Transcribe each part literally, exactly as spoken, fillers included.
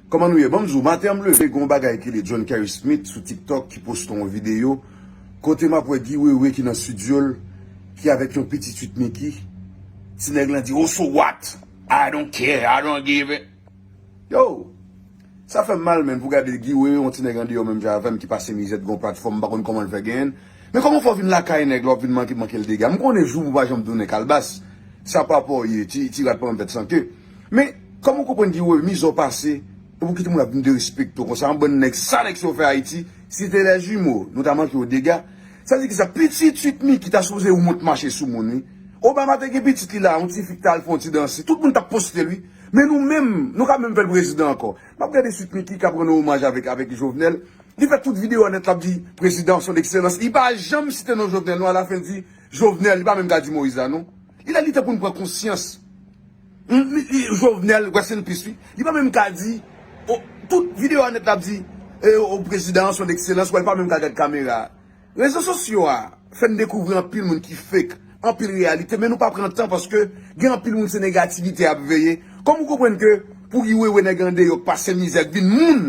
Kòman nou ye? Ban m di w, maten an m leve, gen yon bagay ki rele John Kerry Smith sou TikTok ki poste yon videyo kote m ap wè Guy Wewe ki nan estidyo l, ki avèk yon pitit Sweet Micky. Ti nèg lan di, "Oh, so what? I don't care, I don't give it." Yo, sa fè m mal, menn, pou gade Guy Wewe, yon ti nèg andeyò menm jan avè m ki pase mizè, t gen yon platfòm, m pa konn kòman l fè genyen l. Men kòman w fè w vin lakay nèg la, w ap vin manke, manke l dega? M konnen jou pou pa janm tounen kalbas. Sa pa pa w ye, ti, ti rat pa nan tèt san ke. Men, kòman w konprann Guy Wewe, mizè w pase, e pou kite moun ap vin derespekte w konsa, yon bann nèg, sa nèg sa yo fè Ayiti, si te lè jimo, nou ta manke yo dega. Sa di ki sa, pitit Sweet Micky ta sipoze wont mache sou moun, wi. Obama te gen pitit li la, yon ti fi ki ta al fè yon ti danse. Tout moun t ap poste l, wi. Men nou menm, nou ka menm fè l prezidan ankò. M ap gade Sweet Micky k ap rann omaj avèk, avèk Jovenel. Li fè tout videyo a nèt, l ap di, "Président, son excellence." Li pa janm site non Jovenel, non, alafen di, "Jovenel", li pa menm ka di Moïse la, non. Li la, li tankou l pran konsyans. M, li, li, Jovenel, rest in peace, wi. Li pa menm ka di, o, tout videyo a nèt, l ap di, eh, "O président, son excellence", wè, li pa menm ka gad kamera. Rezo sosyo a fè n dekouvri anpil moun ki fake, anpil reyalite, men nou pa pran tan paske gen anpil moun se negativite y ap veye. Kòman w konprann ke pou Guy Wewe nèg andeyò k pase mizè k vin moun,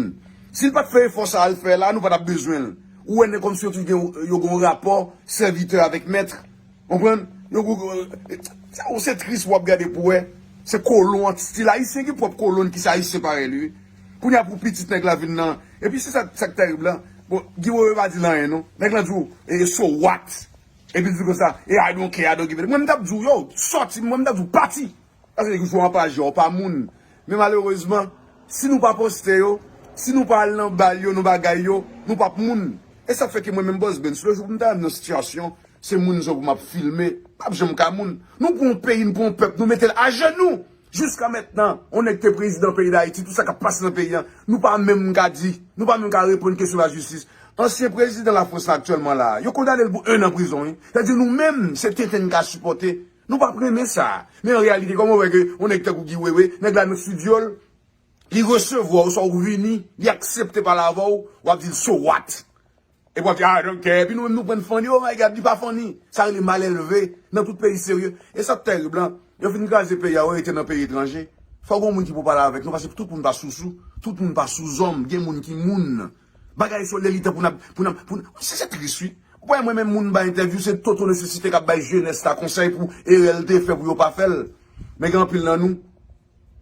si l pa t fè efò sa a l fè la, nou pa t ap bezwen l. Ou wè nèg kòmsi yo toujou gen, yo gen yon rapò sèvitè avèk mèt. Konprann? Yo, yo, yo, sa, se tris w ap gade pou wè. Se kolon, stil ayisyen gen pwòp kolon ki se ayisyen parèy li, wi. Kounye a pou pitit nèg la vin nan. Epi se sa, sa k terib la. Bon, Guy Wewe pa di l anyen, non. Nèg la di w, "Eh, so what?" Epi l di konsa, "Eh, I don't care, I don't give it." Mwen, m t ap di w, "Yo, sòti," mwen, m t ap di w, "Pati." Paske jou an pa jan, w pa moun. Men malerezman, si nou pa poste yo, si nou pa al nan bal yo, nan bagay yo, nou p ap moun. E sa fè ke mwen menm Boss Ben, si le jou pou m ta nan sitiyasyon, se moun sa pou m ap filme, m p ap janm ka moun. Nou pran yon peyi, nou pran yon pèp, nou mete l ajenou. Jiska mentnan, yon nèg te prezidan peyi Dayiti, tout sa k ap pase nan peyi a, nou pa menm ka di, nou pa menm ka reponn kesyon lajistis. Ansyen prezidan Lafrans la aktyèlman la, yo kondane l pou en an prizon, wi. Sa di nou menm, se tenten n ka sipòte. Nou p ap renmen sa. Men an reyalite, kòman w wè ke yon nèg tankou Guy Wewe, nèg la nan estidyo l, li resevwa w, oswa ou vini, li aksepte pale avè w, w ap di l, "So what?" Epi w ap di, "I don't care." Epi nou menm nou pran funny, "Oh my God, li pa funny." Sa rele malelve nan tout peyi serye. E sa k terib la, yo fin kraze peyi a, yo rete nan peyi etranje. Fòk yon moun ki pou pale avèk nou, paske tout moun pa sousou, tout moun pa souzòm, gen moun ki moun. Bagay sa yo lè li tan pou n ap, pou n ap, pou n, se, se tris, wi. Ou wè mwen menm moun m bay entèvyou, se Toto Nesesite k ap bay jenès la konsèy pou erè l te fè pou yo pa fè l. Men gen anpil nan nou,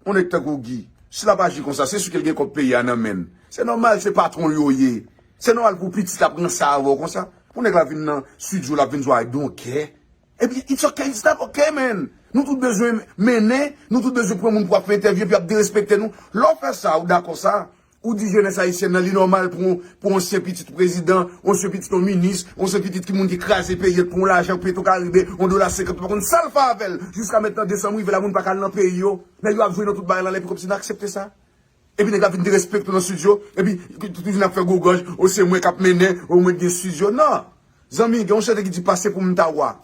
yon nèg tankou Guy, si l ap aji konsa, se si ke l gen kòb peyi a nan men l. Se nòmal, se patwon l yo ye. Se nòmal pou pitit ap ranse avè w konsa. Pou nèg la vin nan estidyo, l ap vin di w, "I don't care." Epi, it's okay, it's not okay, man. Nou tout bezwen mennen, nou tout bezwen pran moun pou ap fè entèvyou, epi ap derespekte nou. Lè w fè sa, ou dakò sa? Ou di jenès ayisyèn nan, li nòmal pou, pou ansyen pitit prezidan, ansyen pitit yon minis, ansyen pitit ki moun ki kraze peyi, pou yon lajan Petro Caribe, yon dola senkant, ou pa konn sa l fè avè l. Jiska mentnan, desanm rive la, moun pa ka al nan peyi yo. Nèg yo ap jwe nan tout bagay la, epi kòmsi n aksepte sa. Epi nèg la vin derespekte w nan estidyo, epi ki, ki, ki vin ap fè gwo gòj, o se mwen k ap mennen, o mwen k gen estidyo. Non! Zanmi, gen yon chante ki di, "Pase pou m ta wa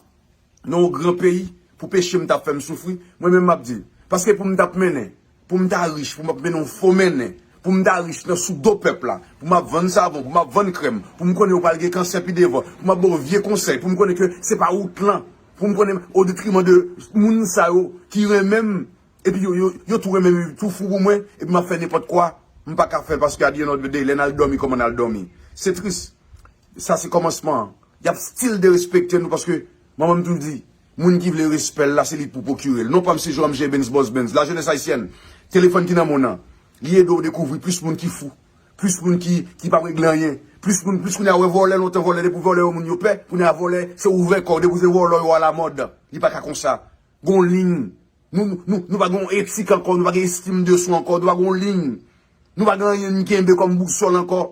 nan yon gran peyi, pou peche m ta fè m soufri." Mwen menm m ap di l, paske pou m t ap mennen, pou m ta rich, pou m ap mennen yon fo mennen, pou m ta rich nan sou do pèp la, pou m ap vann savon, pou m ap vann krèm, pou m konnen yo pral gen kansè pi devan, pou m ap ba w vye konsèy, pou m konnen ke se pa wout lan, pou m konnen o detriman de moun sa yo ki renmen m, epi yo, yo, yo tou renmen m, yo tou fou pou mwen, epi m ap fè nenpòt kwa, m pa ka fè l paske at the end of the day, lè n al dòmi, kòman n al dòmi? Se tris. Sa se kòmansman an. Y ap still derespekte nou paske manman m toujou di, moun ki vle respè l la, se li k pou pwokire l. Non pa m se Jerome J. Benz, Boss Benz. Lajenès ayisyèn, telefòn ki nan men w nan, li ede w dekouvri plis moun ki fou, plis moun ki, ki p ap regle anyen, plis moun, plis kounye a w wè vòlè, lontan vòlè, depi w vòlè yo moun yo pè, kounye a vòlè, se ouvè kò w, depi w se vòlè yo alamòd. Li pa ka konsa. Gon liy. Nou, nou, nou pa gen yon etik ankò, nou pa gen estim de swa ankò, nou pa gen yon liy. Nou pa gen anyen n kenbe kòm bousòl ankò.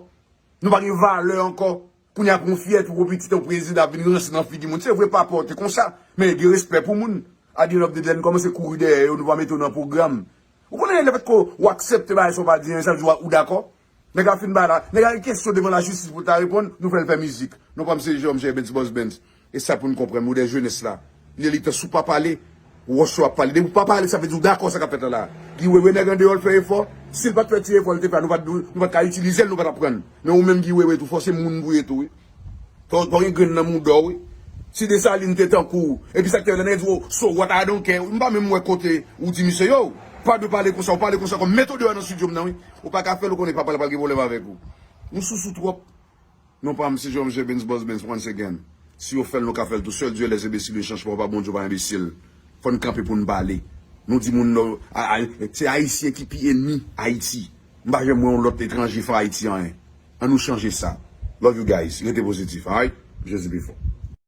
Nou pa gen valè ankò. Kounye a pou yon fyète, pou yon pitit, yon prezidan ap vin ranse nan figi moun. Se vre, pa pòte konsa, men gen respè pou moun. At the end of the day, lè n kòmanse kouri dèyè yo, nou pa mete yo nan pwogram. Ou konnen lè fèt ke w aksepte bagay sa w pa di anyen, sa vle di w dakò? Nèg la fin bay la. Nèg la gen kesyon devan lajistis pou l ta reponn, nou fè l fè mizik. Non pa m se Jerome J. Benz, Boss Benz. E sa pou n konprann, nou de jenès la. Li, li tan si w pa pale, wòch yo ap pale. Depi w pa pale, sa vle di w dakò sa k ap fèt la la. Guy Wewe nèg andeyò l fè efò. Si l pa t fè ti efò l te fè a, nou pa t, nou pa t ka itilize l, nou pa t ap pran l. Men ou menm Guy Wewe tou, fò se moun pou ye tou, wi. Fò, fò gen grenn nan mouda w, wi. Si Desalin te tankou w, epi sa k te fè lè nèg di w, "So what, I don't care." M pa menm wè kote ou di misye, yo. Pa dwe pale konsa, ou pale konsa kòm met ou deyò nan studio m nan wi. Ou pa ka fè l, ou konnen papa l pral gen pwoblèm avèk ou. Nou sousou twòp. Non pa m se Jean Michel Benz Boss Benz once again. Si yo fè l, nou ka fè l tou. Sèl Dye lè enbesil yo chanj pa, pa Bondye pa enbesil. Fò n kanpe pou n pale. Nou di moun nou, a, a, se Ayisyen ki pi enmi Ayiti. M pa janm wè yon lòt etranje fè Ayiti anyen. An nou chanje sa. Love you guys. Rete pozitif, alright? Jezi pi fò.